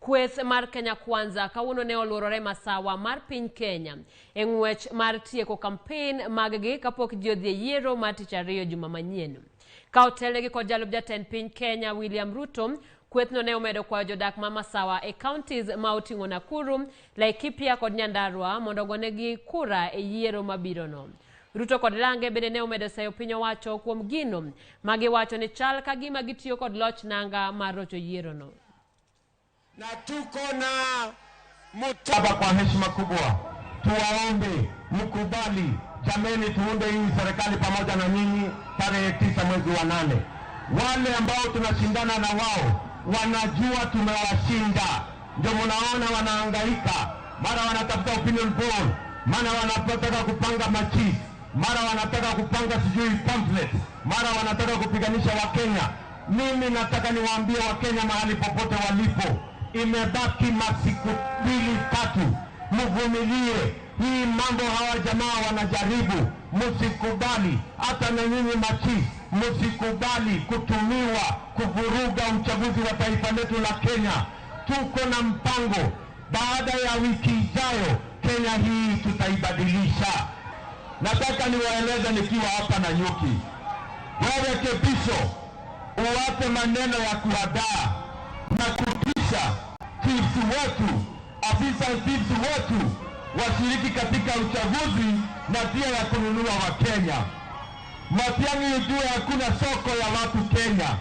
Kweth mar Kenya Kwanza kawuono ne oluorore masawa mar piny Kenya e ng'wech mar tieko kampen mag-gi kapok ji odhi e yiero mar tich ariyo juma manyien. Ka otelnegi kod jalup jatend piny Kenya William Ruto, kwethno ne omedo kwayo jodak ma masawa e counties ma oting'o Nakuru, Laikipia kod Nyandarua mondo ogonegi kura e yiero mabirono. Ruto kod Lange bende ne omedo seyo piny owacho kuom gino ma giwacho ni chal ka gima gitiyo kod loch nanga mar rocho yierono. Na tuko na Baba, kwa heshima kubwa tuwaombe mkubali, jameni, tuunde hii serikali pamoja na nyinyi tarehe 9 mwezi wa 8. Wale ambao tunashindana na wao wanajua tumewashinda, ndio mnaona wanahangaika, mara wanatafuta opinion poll, mara wanataka kupanga machief, mara wanataka kupanga sijui pamphlet, mara wanataka kupiganisha Wakenya. Mimi nataka niwaambie Wakenya mahali popote walipo, imebaki masiku 2-3, mvumilie. Hii mambo hawa jamaa wanajaribu, msikubali. Hata na nyinyi machief, msikubali kutumiwa kuvuruga uchaguzi wa taifa letu la Kenya. Tuko na mpango, baada ya wiki ijayo Kenya hii tutaibadilisha. Nataka niwaeleze nikiwa hapa Nanyuki, wewe Kebiso, uwape maneno ya kuhadaa na kutisha chiefs wetu, afisa chiefs wetu washiriki katika uchaguzi na pia ya kununua Wakenya. Matiang'i, ujue hakuna soko ya watu Kenya.